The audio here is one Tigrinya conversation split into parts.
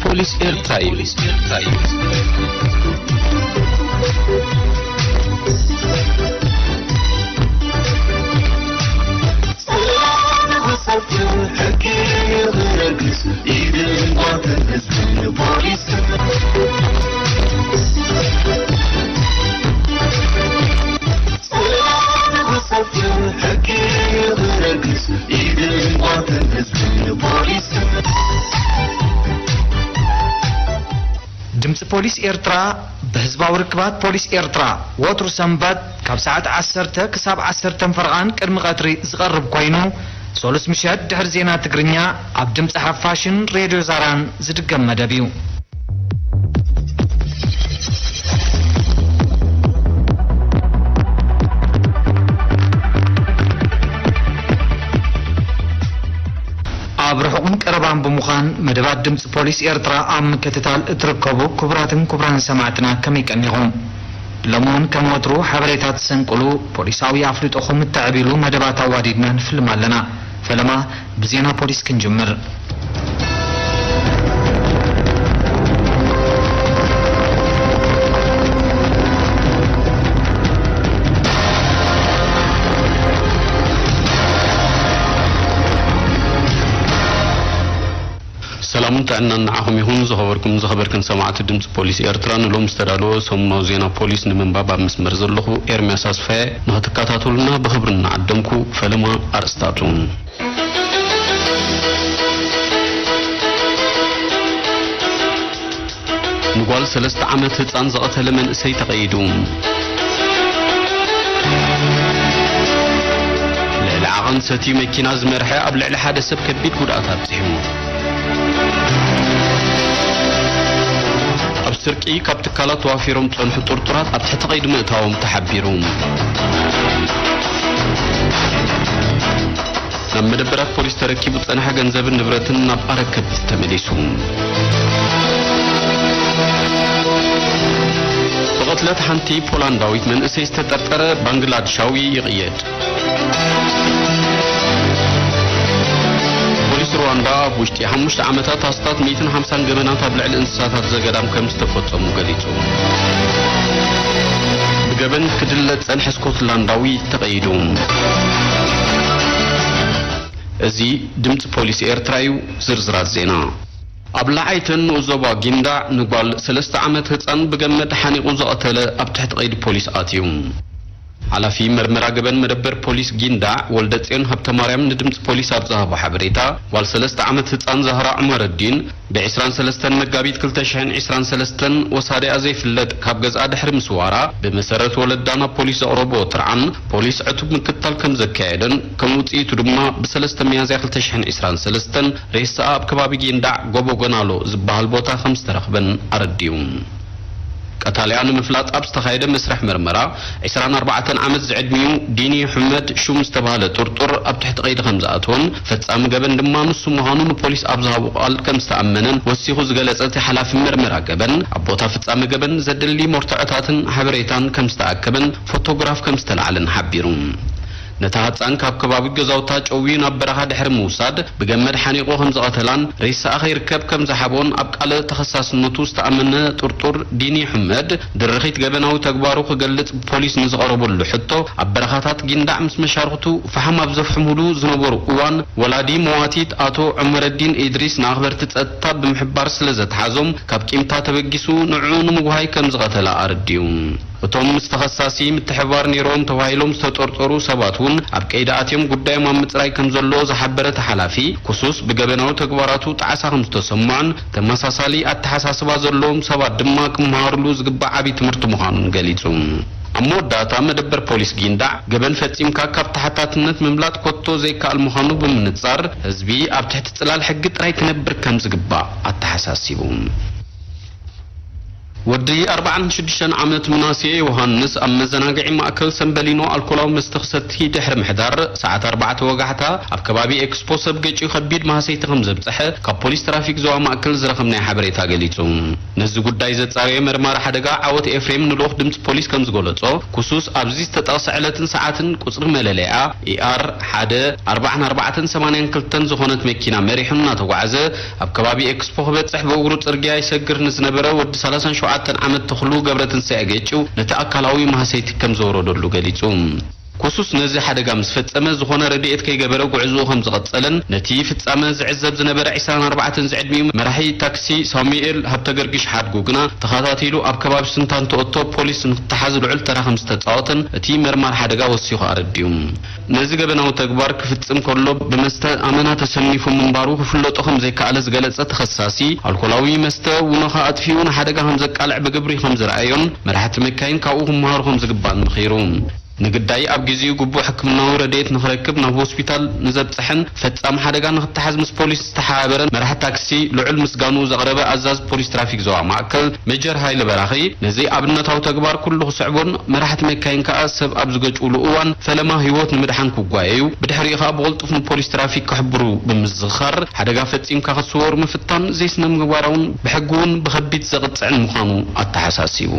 ፖሊስ ኤርትራ እዩ። ድምፂ ፖሊስ ኤርትራ ብህዝባዊ ርክባት ፖሊስ ኤርትራ ወትሩ ሰንበት ካብ ሰዓት ዓሰርተ ክሳብ ዓሰርተ ፈረቓን ቅድሚ ቀትሪ ዝቐርብ ኮይኑ፣ ሰሉስ ምሸት ድሕሪ ዜና ትግርኛ ኣብ ድምፂ ሓፋሽን ሬድዮ ዛራን ዝድገም መደብ እዩ። ኣብ ርሑቕን ቀረባን ብምዃን መደባት ድምፂ ፖሊስ ኤርትራ ኣብ ምክትታል እትርከቡ ክቡራትን ክቡራን ሰማዕትና ከመይ ቀኒኹም? ሎሚ እውን ከም ወትሩ ሓበሬታ ትሰንቅሉ፣ ፖሊሳዊ ኣፍልጦኹም እተዕብሉ መደባት ኣዋዲድና ንፍልም ኣለና። ፈለማ ብዜና ፖሊስ ክንጅምር። ሰላምን ጥዕናን ንዓኹም ይኹን። ዝኸበርኩም ዝኸበርክን ሰማዕቲ ድምፂ ፖሊስ ኤርትራ፣ ንሎም ዝተዳለወ ሰሙናዊ ዜና ፖሊስ ንምንባብ ኣብ መስመር ዘለኹ ኤርምያስ ኣስፋየ፣ ንኽትከታተሉና ብኽብሪ እናዓደምኩ፣ ፈለማ ኣርእስታቱ። ንጓል ሰለስተ ዓመት ህጻን ዝቐተለ መንእሰይ ተቐይዱ። ልዕሊ ዓቐን ሰትዩ መኪና ዝመርሐ ኣብ ልዕሊ ሓደ ሰብ ከቢድ ጉድኣት ኣብጺሑ። ኣብ ስርቂ ካብ ትካላት ተዋፊሮም ዝጸንሑ ጥርጡራት ኣብ ትሕቲ ቀይዲ ምእታዎም ተሓቢሩ። ናብ መደበራት ፖሊስ ተረኪቡ ዝጸንሐ ገንዘብን ንብረትን ናብ ኣረከብቲ ተመሊሱ። ብቕትለት ሓንቲ ፖላንዳዊት መንእሰይ ዝተጠርጠረ ባንግላድሻዊ ይቕየድ። ፖሊስ ሩዋንዳ ኣብ ውሽጢ ሓሙሽተ ዓመታት ኣስታት ሚእትን ሓምሳን ገበናት ኣብ ልዕሊ እንስሳታት ዘገዳም ከም ዝተፈጸሙ ገሊጹ። ብገበን ክድለ ዝጸንሐ ስኮትላንዳዊ ተቐይዱ። እዚ ድምፂ ፖሊስ ኤርትራ እዩ። ዝርዝራት ዜና። ኣብ ለዓይተን ንኡስ ዞባ ጊንዳዕ ንጓል ሰለስተ ዓመት ህፃን ብገመድ ሓኒቑ ዝቐተለ ኣብ ትሕቲ ቀይዲ ፖሊስ ኣትዩ። ሓላፊ መርመራ ገበን መደበር ፖሊስ ጊንዳዕ ወልደጽዮን ሃብተማርያም ንድምፂ ፖሊስ ኣብ ዝሃቦ ሓበሬታ፣ ጓል ሰለስተ ዓመት ህፃን ዛህራ ዑመረዲን ብዒስራን ሰለስተን መጋቢት ክልተ ሽሕን ዒስራን ሰለስተን ወሳዲኣ ዘይፍለጥ ካብ ገዝኣ ድሕሪ ምስዋራ፣ ብመሰረት ወለዳ ናብ ፖሊስ ዘቕረብዎ ጥርዓን፣ ፖሊስ ዕቱብ ምክትታል ከም ዘካየደን ከም ውፅኢቱ ድማ ብሰለስተ ሚያዝያ ክልተ ሽሕን ዒስራን ሰለስተን ሬሳኣ ኣብ ከባቢ ጊንዳዕ ጎቦ ጎናሎ ዝበሃል ቦታ ከም ዝተረኽበን ኣረዲኡ። ቀታሊኣ ንምፍላጥ ኣብ ዝተኻየደ መስርሕ መርመራ፣ ዒስራን ኣርባዕተን ዓመት ዝዕድሚኡ ዲኒ ሑመድ ሹም ዝተባህለ ጥርጡር ኣብ ትሕቲ ቀይዲ ከም ዝኣተወን፣ ፈጻሚ ገበን ድማ ንሱ ምዃኑ ንፖሊስ ኣብ ዝሃቦ ቃል ከም ዝተኣመነን ወሲኹ ዝገለጸ እቲ ሓላፊ መርመራ ገበን፣ ኣብ ቦታ ፍጻመ ገበን ዘድሊ መርትዖታትን ሓበሬታን ከም ዝተኣከበን ፎቶግራፍ ከም ዝተላዕለን ሓቢሩ። ነታ ህጻን ካብ ከባቢ ገዛውታ ጨውዩ ናብ በረኻ ድሕሪ ምውሳድ፣ ብገመድ ሓኒቑ ከም ዝቐተላን ሬሳኣ ከይርከብ ከም ዝሓቦን ኣብ ቃለ ተኸሳስነቱ ዝተኣመነ ጥርጡር ዲኒ ሑመድ፣ ድርኺት ገበናዊ ተግባሩ ክገልጽ ፖሊስ ንዝቐረበሉ ሕቶ፣ ኣብ በረኻታት ጊንዳዕ ምስ መሻርኽቱ ፈሓም ኣብ ዘፍሕሙሉ ዝነበሩ እዋን፣ ወላዲ መዋቲት ኣቶ ዑመረዲን ኢድሪስ ንኣኽበርቲ ጸጥታ ብምሕባር ስለ ዘትሓዞም፣ ካብ ቂምታ ተበጊሱ ንዕኡ ንምጉሃይ ከም ዝቐተላ ኣረዲኡ። እቶም ምስ ተኸሳሲ ምትሕብባር ነይሮም ተባሂሎም ዝተጠርጠሩ ሰባት እውን ኣብ ቀይዲ ኣትዮም ጉዳዮም ኣብ ምጽራይ ከም ዘሎ ዝሓበረ እቲ ሓላፊ፣ ክሱስ ብገበናዊ ተግባራቱ ጣዕሳ ከም ዝተሰምዖን ተመሳሳሊ ኣተሓሳስባ ዘለዎም ሰባት ድማ ክመሃርሉ ዝግባእ ዓብዪ ትምህርቲ ምዃኑን ገሊጹ። ኣብ መወዳእታ መደበር ፖሊስ ጊንዳዕ ገበን ፈጺምካ ካብ ተሓታትነት ምምላጥ ኮቶ ዘይከኣል ምዃኑ ብምንጻር ህዝቢ ኣብ ትሕቲ ጽላል ሕጊ ጥራይ ክነብር ከም ዝግባእ ኣተሓሳሲቡ። ወዲ ኣርባዓን ሽዱሽተን ዓመት ምናሴ ዮሃንስ ኣብ መዘናግዒ ማእከል ሰምበሊኖ ኣልኮላዊ መስተ ክሰቲ ድሕሪ ምሕዳር፣ ሰዓት ኣርባዕተ ወጋሕታ ኣብ ከባቢ ኤክስፖ ሰብ ገጭዩ ከቢድ ማህሰይቲ ከም ዘብጽሐ ካብ ፖሊስ ትራፊክ ዞባ ማእከል ዝረኸብናዮ ሓበሬታ ገሊጹ። ነዚ ጉዳይ ዘጻረየ መርማሪ ሓደጋ ዓወት ኤፍሬም ንልኡኽ ድምጺ ፖሊስ ከም ዝገለጾ፣ ክሱስ ኣብዚ ዝተጠቕሰ ዕለትን ሰዓትን ቁጽሪ መለለይኣ ኢኣር ሓደ ኣርባዓን ኣርባዕተን ሰማንያን ክልተን ዝኾነት መኪና መሪሑ እናተጓዓዘ ኣብ ከባቢ ኤክስፖ ክበጽሕ ብእግሩ ጽርግያ ይሰግር ንዝነበረ ወዲ ሰላሳን ሸውዓተን ዓመት ተኽሉ ገብረትንሳኤ ገጭው ነቲ ኣካላዊ ማህሰይቲ ከም ዘውረደሉ ገሊጹ። ክሱስ ነዚ ሓደጋ ምስ ፈጸመ ዝኾነ ረድኤት ከይገበረ ጉዕዝኡ ከም ዝቐጸለን ነቲ ፍጻመ ዝዕዘብ ዝነበረ ዒስራን ኣርባዕተን ዝዕድሚኡ መራሒ ታክሲ ሳሙኤል ሃብተገርግሽ ሓድጉ ግና ተኸታቲሉ ኣብ ከባቢ ስንታን ተኦቶ ፖሊስ ንክተሓዝ ልዑል ተራ ከም ዝተጻወተን እቲ መርማር ሓደጋ ወሲኹ ኣረዲኡ። ነዚ ገበናዊ ተግባር ክፍጽም ከሎ ብመስተ ኣመና ተሰኒፉ ምንባሩ ክፍለጦ ከም ዘይከኣለ ዝገለጸ ተኸሳሲ፣ ኣልኮላዊ መስተ ውኖኻ ኣጥፊኡ ንሓደጋ ከም ዘቃልዕ ብግብሪ ከም ዝረኣዮን መራሕቲ መካይን ካብኡ ክመሃሩ ከም ዝግባእን ምኺሩ። ንግዳይ ኣብ ግዜኡ ግቡእ ሕክምናዊ ረድኤት ንኽረክብ ናብ ሆስፒታል ንዘብጽሐን ፈጻሚ ሓደጋ ንኽተሓዝ ምስ ፖሊስ ዝተሓባበረን መራሒ ታክሲ ልዑል ምስጋኑ ዘቕረበ ኣዛዚ ፖሊስ ትራፊክ ዞባ ማእከል ሜጀር ሃይለ በራኺ፣ ነዚ ኣብነታዊ ተግባር ኩሉ ክስዕቦን መራሕቲ መካይን ከኣ ሰብ ኣብ ዝገጭውሉ እዋን ፈለማ ህይወት ንምድሓን ክጓየዩ፣ ብድሕሪኡ ከኣ ብቕልጡፍ ንፖሊስ ትራፊክ ክሕብሩ ብምዝኽኻር፣ ሓደጋ ፈጺምካ ክትስወር ምፍታን ዘይስነ ምግባራውን ብሕጊ እውን ብኸቢድ ዘቕጽዕን ምዃኑ ኣተሓሳሲቡ።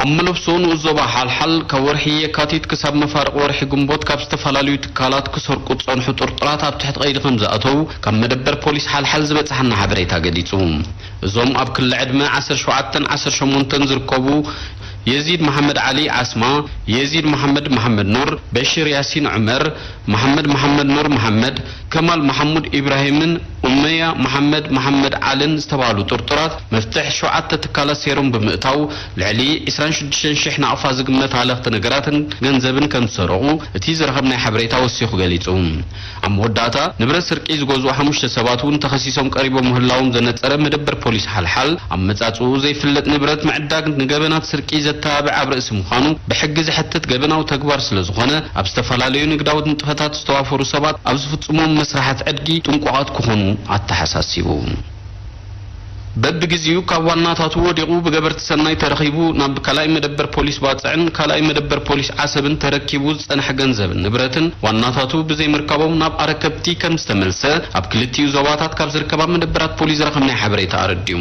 ኣብ መለብሶ ንኡስ ዞባ ሓልሓል ካብ ወርሒ የካቲት ክሳብ መፋርቕ ወርሒ ግንቦት ካብ ዝተፈላለዩ ትካላት ክሰርቁ ዝጸንሑ ጥርጡራት ኣብ ትሕቲ ቀይዲ ከም ዝኣተው ካብ መደበር ፖሊስ ሓልሓል ዝበጽሓና ሓበሬታ ገሊጹ። እዞም ኣብ ክሊ ዕድመ ዓሰርተ ሸውዓተን ዓሰርተ ሸሞንተን ዝርከቡ የዚድ መሓመድ ዓሊ ዓስማ፣ የዚድ መሓመድ መሓመድ ኑር፣ በሽር ያሲን ዑመር፣ መሓመድ መሓመድ ኑር መሓመድ፣ ከማል መሓሙድ ኢብራሂምን ኡመያ መሓመድ መሓመድ ዓልን ዝተባህሉ ጥርጡራት መፍትሕ ሸውዓተ ትካላት ሴሮም ብምእታው ልዕሊ ዕስራን ሽዱሽተን ሽሕ ናቕፋ ዝግመት ሃለኽቲ ነገራትን ገንዘብን ከም ዝሰረቑ እቲ ዝረኸብናዮ ሓበሬታ ወሲኹ ገሊጹ። ኣብ መወዳእታ ንብረት ስርቂ ዝገዝኡ ሓሙሽተ ሰባት እውን ተኸሲሶም ቀሪቦም ምህላዎም ዘነጸረ መደበር ፖሊስ ሓልሓል፣ ኣመጻጽኡ ዘይፍለጥ ንብረት ምዕዳግ ንገበናት ስርቂ ዘተባብዕ ኣብ ርእሲ ምዃኑ ብሕጊ ዘሕትት ገበናዊ ተግባር ስለ ዝኾነ፣ ኣብ ዝተፈላለዩ ንግዳዊ ንጥፈታት ዝተዋፈሩ ሰባት ኣብ ዝፍጽሞም መስርሓት ዕድጊ ጥንቁቓት ክኾኑ ኣተሓሳሲቡ። በብግዜኡ ካብ ዋናታቱ ወዲቑ ብገበርቲ ሰናይ ተረኺቡ ናብ ካልኣይ መደበር ፖሊስ ባጽዕን ካልኣይ መደበር ፖሊስ ዓሰብን ተረኪቡ ዝጸንሐ ገንዘብን ንብረትን ዋናታቱ ብዘይምርካቦም ናብ ኣረከብቲ ከም ዝተመልሰ ኣብ ክልቲኡ ዞባታት ካብ ዝርከባ መደበራት ፖሊስ ዝረኸብናዮ ሓበሬታ ኣረዲኡ።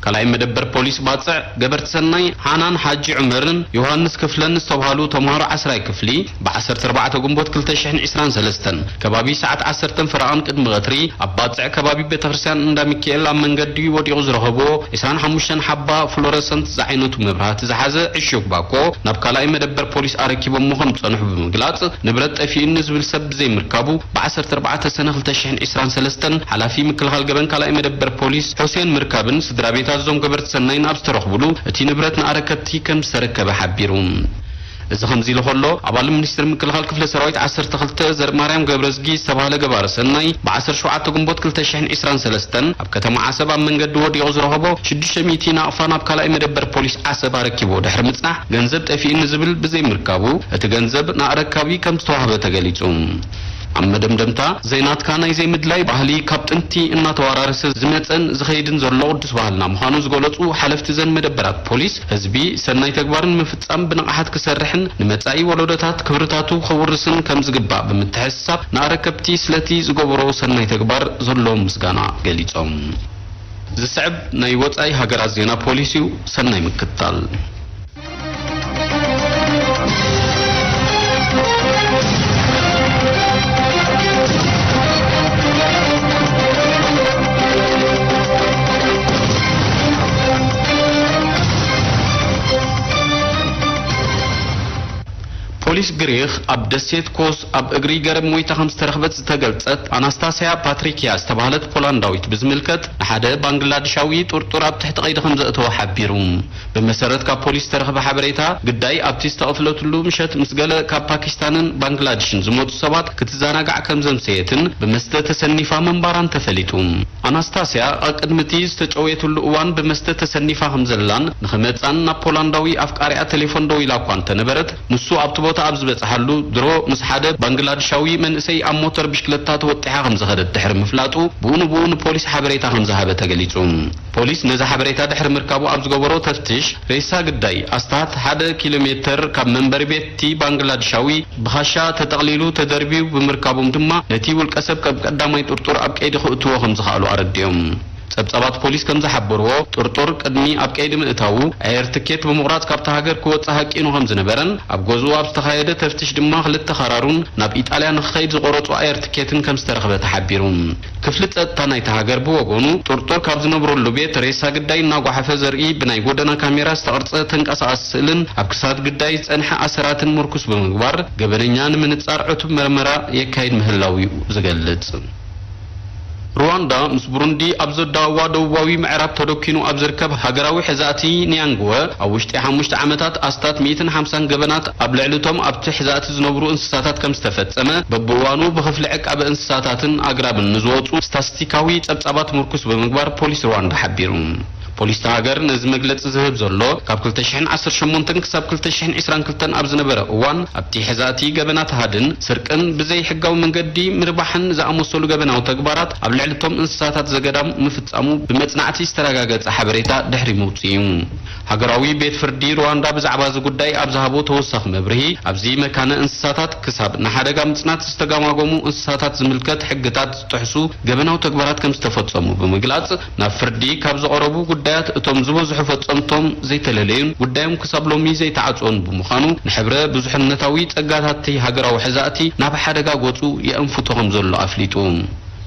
ካልኣይ መደበር ፖሊስ ባጽዕ ገበርቲ ሰናይ ሃናን ሓጂ ዑመርን ዮሃንስ ክፍለን ዝተባህሉ ተምሃሮ ዓስራይ ክፍሊ ብዓሰርተ ኣርባዕተ ግንቦት ክልተ ሽሕን ዕስራን ሰለስተን ከባቢ ሰዓት ዓሰርተን ፈረቓን ቅድሚ ቀትሪ ኣብ ባጽዕ ከባቢ ቤተክርስትያን እንዳ ሚካኤል ኣብ መንገዲ ወዲቑ ዝረኸብዎ ዕስራን ሓሙሽተን ሓባ ፍሎረሰንት ዝዓይነቱ መብራህቲ ዝሓዘ ዕሹግ ባኮ ናብ ካልኣይ መደበር ፖሊስ ኣረኪቦሞ ከም ዝጸንሑ ብምግላጽ፣ ንብረት ጠፊኡኒ ዝብል ሰብ ብዘይምርካቡ ብዓሰርተ ኣርባዕተ ሰነ ክልተ ሽሕን ዕስራን ሰለስተን ሓላፊ ምክልኻል ገበን ካልኣይ መደበር ፖሊስ ሑሴን ምርካብን ስድራ ቤታት እዞም ገበርቲ ሰናይን ኣብ ዝተረኽቡሉ እቲ ንብረት ንኣረከብቲ ከም ዝተረከበ ሓቢሩ። እዚ ከምዚ ኢሉ ከሎ፣ ኣባል ሚኒስትሪ ምክልኻል ክፍለ ሰራዊት ዓሰርተ ክልተ ዘርማርያም ገብረዝጊ ዝተባህለ ገባሪ ሰናይ ብዓሰርተ ሸውዓተ ግንቦት ክልተ ሽሕን ዕስራን ሰለስተን ኣብ ከተማ ዓሰብ ኣብ መንገዲ ወዲቑ ዝረኸቦ ሽዱሽተ ሚእቲ ናቕፋ ናብ ካልኣይ መደበር ፖሊስ ዓሰብ ኣረኪቡ ድሕሪ ምጽናሕ፣ ገንዘብ ጠፊኡኒ ዝብል ብዘይምርካቡ፣ እቲ ገንዘብ ንኣረካቢ ከም ዝተዋህበ ተገሊጹ። ኣብ መደምደምታ፣ ዘይናትካ ናይ ዘይምድላይ ባህሊ ካብ ጥንቲ እናተወራረሰ ዝመጸን ዝኸይድን ዘሎ ቅዱስ ባህልና ምዃኑ ዝገለጹ ሓለፍቲ ዘን መደበራት ፖሊስ፣ ህዝቢ ሰናይ ተግባር ንምፍጻም ብንቕሓት ክሰርሕን ንመጻኢ ወለዶታት ክብርታቱ ከውርስን ከም ዝግባእ ብምትሕስሳብ፣ ንኣረከብቲ ስለቲ ዝገበሮ ሰናይ ተግባር ዘለዎም ምስጋና ገሊጾም። ዝስዕብ ናይ ወጻኢ ሃገራት ዜና ፖሊስ እዩ። ሰናይ ምክትታል። ፖሊስ ግሪኽ ኣብ ደሴት ኮስ ኣብ እግሪ ገረብ ሞይታ ከም ዝተረኽበት ዝተገልጸት ኣናስታስያ ፓትሪኪያ ዝተባህለት ፖላንዳዊት ብዝምልከት፣ ንሓደ ባንግላድሻዊ ጥርጡር ኣብ ትሕቲ ቀይዲ ከም ዘእተወ ሓቢሩ። ብመሰረት ካብ ፖሊስ ዝተረኽበ ሓበሬታ፣ ግዳይ ኣብቲ ዝተቐትለትሉ ምሸት ምስ ገለ ካብ ፓኪስታንን ባንግላድሽን ዝመጹ ሰባት ክትዘናጋዕ ከም ዘምሰየትን ብመስተ ተሰኒፋ ምንባራን ተፈሊጡ። ኣናስታስያ፣ ኣብ ቅድሚ እቲ ዝተጨውየትሉ እዋን ብመስተ ተሰኒፋ ከም ዘላን ንኽመጻን ናብ ፖላንዳዊ ኣፍቃሪኣ ቴሌፎን ደዊላ እኳ እንተነበረት፣ ንሱ ኣብቲ ቦታ ኣብ ዝበ ዝበጽሓሉ ድሮ ምስ ሓደ ባንግላድሻዊ መንእሰይ ኣብ ሞተር ብሽክለታ ተወጢሓ ከም ዝኸደት ድሕሪ ምፍላጡ፣ ብኡ ንብኡ ንፖሊስ ሓበሬታ ከም ዝሃበ ተገሊጹ። ፖሊስ ነዚ ሓበሬታ ድሕሪ ምርካቡ ኣብ ዝገበሮ ተፍትሽ፣ ሬሳ ግዳይ ኣስታት ሓደ ኪሎ ሜተር ካብ መንበሪ ቤት እቲ ባንግላድሻዊ ብኻሻ ተጠቕሊሉ ተደርብዩ ብምርካቦም ድማ፣ ነቲ ውልቀ ሰብ ከም ቀዳማይ ጥርጡር ኣብ ቀይዲ ክእትዎ ከም ዝኸኣሉ ኣረዲኦም። ጸብጻባት ፖሊስ ከም ዝሓበርዎ፣ ጥርጡር ቅድሚ ኣብ ቀይዲ ምእታዉ፣ ኣየር ትኬት ብምቑራጽ ካብታ ሃገር ክወጽእ ሃቂኑ ከም ዝነበረን፣ ኣብ ገዝኡ ኣብ ዝተኻየደ ተፍትሽ ድማ ክልተ ኻራሩን ናብ ኢጣልያ ንክኸይድ ዝቖረጾ ኣየር ትኬትን ከም ዝተረኽበ ተሓቢሩ። ክፍሊ ጸጥታ ናይታ ሃገር ብወገኑ፣ ጥርጡር ካብ ዝነብረሉ ቤት ሬሳ ግዳይ እናጓሓፈ ዘርኢ ብናይ ጎደና ካሜራ ዝተቐርጸ ተንቀሳቓሲ ስእልን ኣብ ክሳድ ግዳይ ዝጸንሐ ኣሰራትን ምርኩስ ብምግባር፣ ገበነኛ ንምንጻር ዕቱብ መርመራ የካይድ ምህላዉ እዩ ዝገልጽ። ሩዋንዳ ምስ ቡሩንዲ ኣብ ዘዳውባ ደቡባዊ ምዕራብ ተደኪኑ ኣብ ዝርከብ ሃገራዊ ሕዛእቲ ኒያንግወ፣ ኣብ ውሽጢ ሓሙሽተ ዓመታት ኣስታት ሚእትን ሓምሳን ገበናት ኣብ ልዕሊ እቶም ኣብቲ ሕዛእቲ ዝነብሩ እንስሳታት ከም ዝተፈጸመ፣ በብእዋኑ ብክፍሊ ዕቃበ እንስሳታትን ኣግራብን ንዝወጹ ስታስቲካዊ ጸብጻባት ምርኩስ ብምግባር ፖሊስ ሩዋንዳ ሓቢሩ። ፖሊስ እታ ሃገር ነዚ መግለጺ ዝህብ ዘሎ፣ ካብ ክልተ ሽሕን ዓሰርተ ሸሞንተን ክሳብ ክልተ ሽሕን ዕስራን ክልተን ኣብ ዝነበረ እዋን፣ ኣብቲ ሕዛእቲ ገበናት ሃድን ስርቅን ብዘይ ሕጋዊ መንገዲ ምርባሕን ዝኣመሰሉ ገበናዊ ተግባራት ኣብ ልዕሊ እቶም እንስሳታት ዘገዳም ምፍጻሙ ብመጽናዕቲ ዝተረጋገጸ ሓበሬታ ድሕሪ ምውጽኡ እዩ። ሃገራዊ ቤት ፍርዲ ሩዋንዳ ብዛዕባ እዚ ጉዳይ ኣብ ዝሃቦ ተወሳኺ መብርሂ፣ ኣብዚ መካነ እንስሳታት ክሳብ ንሓደጋ ምጽናት ዝተገማገሙ እንስሳታት ዝምልከት ሕግታት ዝጥሕሱ ገበናዊ ተግባራት ከም ዝተፈጸሙ ብምግላጽ፣ ናብ ፍርዲ ካብ ዝቐረቡ ጉዳያት እቶም ዝበዝሑ ፈጸምቶም ዘይተለለዩን ጉዳዮም ክሳብ ሎሚ ዘይተዓጽወን ብምዃኑ፣ ንሕብረ ብዙሕነታዊ ጸጋታት እቲ ሃገራዊ ሕዛእቲ ናብ ሓደጋ ገጹ የእንፍቶ ከም ዘሎ ኣፍሊጡ።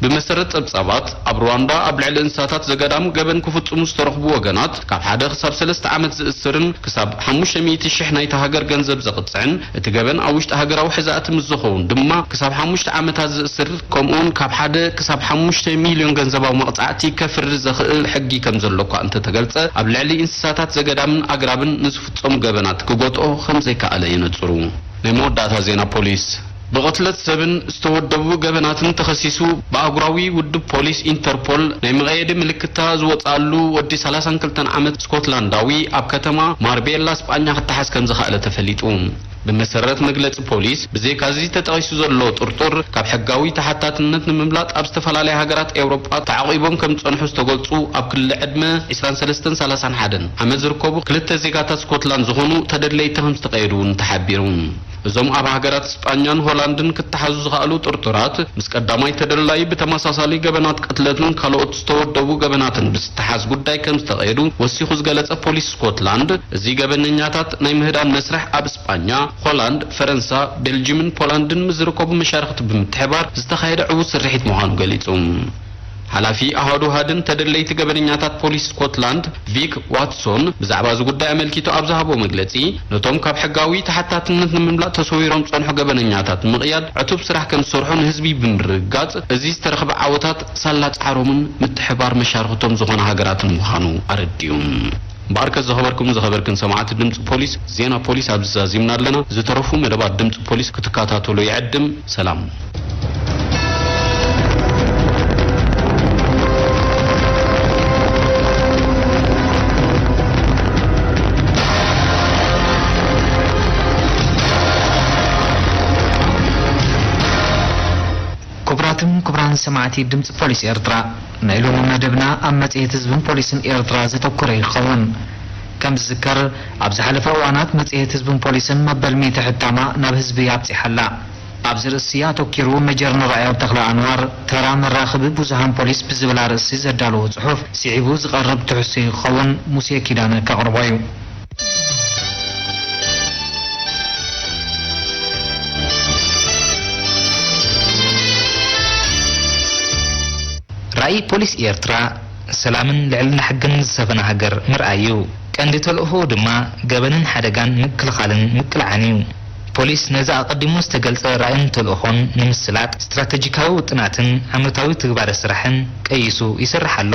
ብመሰረት ጸብጻባት፣ ኣብ ሩዋንዳ ኣብ ልዕሊ እንስሳታት ዘገዳም ገበን ክፍጽሙ ዝተረኽቡ ወገናት ካብ ሓደ ክሳብ ሰለስተ ዓመት ዝእስርን ክሳብ ሓሙሽተ ሚእቲ ሽሕ ናይታ ሃገር ገንዘብ ዘቕጽዕን፣ እቲ ገበን ኣብ ውሽጢ ሃገራዊ ሕዛእቲ ምስ ዝኸውን ድማ ክሳብ ሓሙሽተ ዓመታት ዝእስር፣ ከምኡውን ካብ ሓደ ክሳብ ሓሙሽተ ሚልዮን ገንዘባዊ መቕጻዕቲ ከፍርድ ዘኽእል ሕጊ ከም ዘሎ እኳ እንተተገልጸ፣ ኣብ ልዕሊ እንስሳታት ዘገዳምን ኣግራብን ንዝፍጸሙ ገበናት ክጎጥኦ ከም ዘይከኣለ የነጽሩ። ናይ መወዳእታ ዜና ፖሊስ። ብቕትለት ሰብን ዝተወደቡ ገበናትን ተኸሲሱ ብኣህጉራዊ ውድብ ፖሊስ ኢንተርፖል ናይ መቐየዲ ምልክታ ዝወጽኣሉ ወዲ ሰላሳን ክልተን ዓመት ስኮትላንዳዊ ኣብ ከተማ ማርቤላ ስጳኛ ክተሓዝ ከም ዝኸኣለ ተፈሊጡ። ብመሰረት መግለጺ ፖሊስ፣ ብዘይካዚ ተጠቒሱ ዘሎ ጥርጡር ካብ ሕጋዊ ተሓታትነት ንምምላጥ ኣብ ዝተፈላለያ ሃገራት ኤውሮጳ ተዓቒቦም ከም ዝጸንሑ ዝተገልጹ ኣብ ክሊ ዕድመ ዕስራን ሰለስተን ሰላሳን ሓደን ዓመት ዝርከቡ ክልተ ዜጋታት ስኮትላንድ ዝኾኑ ተደለይቲ ከም ዝተቐየዱ እውን ተሓቢሩ። እዞም ኣብ ሃገራት ስጳኛን ሆላንድን ክተሓዙ ዝኸኣሉ ጥርጡራት፣ ምስ ቀዳማይ ተደላዪ ብተመሳሳሊ ገበናት ቅትለትን ካልኦት ዝተወደቡ ገበናትን ብዝተሓዝ ጉዳይ ከም ዝተቐየዱ ወሲኹ ዝገለጸ ፖሊስ ስኮትላንድ፣ እዚ ገበነኛታት ናይ ምህዳን መስርሕ ኣብ ስጳኛ፣ ሆላንድ፣ ፈረንሳ፣ ቤልጅምን ፖላንድን ምስ ዝርከቡ መሻርኽቲ ብምትሕባር ዝተኻየደ ዕዉት ስርሒት ምዃኑ ገሊጹ። ሓላፊ ኣሃዱ ሃድን ተደለይቲ ገበነኛታት ፖሊስ ስኮትላንድ ቪክ ዋትሶን ብዛዕባ እዚ ጉዳይ ኣመልኪቱ ኣብ ዝሃቦ መግለጺ፣ ነቶም ካብ ሕጋዊ ተሓታትነት ንምምላጥ ተሰዊሮም ዝጸንሑ ገበነኛታት ንምቕያድ ዕቱብ ስራሕ ከም ዝሰርሑ ንህዝቢ ብምርግጋጽ፣ እዚ ዝተረኽበ ዓወታት ሳላ ጻዕሮምን ምትሕባር መሻርኽቶም ዝኾና ሃገራትን ምዃኑ ኣረዲኡ። እምበኣርከስ ዝኸበርኩም ዝኸበርክን ሰማዕቲ ድምፂ ፖሊስ፣ ዜና ፖሊስ ኣብዚ ዛዚምና ኣለና። ዝተረፉ መደባት ድምፂ ፖሊስ ክትከታተሉ ይዕድም። ሰላም። ክቡራትን ክቡራን ሰማዕቲ ድምፂ ፖሊስ ኤርትራ፣ ናይ ሎሚ መደብና ኣብ መጽሔት ህዝብን ፖሊስን ኤርትራ ዘተኮረ ይኸውን። ከም ዝዝከር፣ ኣብ ዝሓለፈ እዋናት መጽሔት ህዝብን ፖሊስን መበል ሚእቲ ሕታማ ናብ ህዝቢ ኣብጺሓ ኣላ። ኣብዚ ርእሲ ኣተኲሩ መጀር ንርኣዮ ተኽለ ኣንዋር፣ ተራ መራኽቢ ብዙሃን ፖሊስ ብዝብል ኣርእስቲ ዘዳለዎ ጽሑፍ ስዒቡ ዝቐርብ ትሕዝቶ ክኸውን ሙሴ ኪዳነ ከቕርቦ እዩ። ራእይ ፖሊስ ኤርትራ፣ ሰላምን ልዕልና ሕግን ዝሰፈና ሃገር ምርኣይ እዩ። ቀንዲ ተልእኾኡ ድማ ገበንን ሓደጋን ምክልኻልን ምቅላዕን እዩ። ፖሊስ ነዚ ኣቐዲሙ ዝተገልጸ ራእይን ተልእኾን ንምስላጥ ስትራተጂካዊ ውጥናትን ዓመታዊ ትግባረ ስራሕን ቀይሱ ይሰርሕ ኣሎ።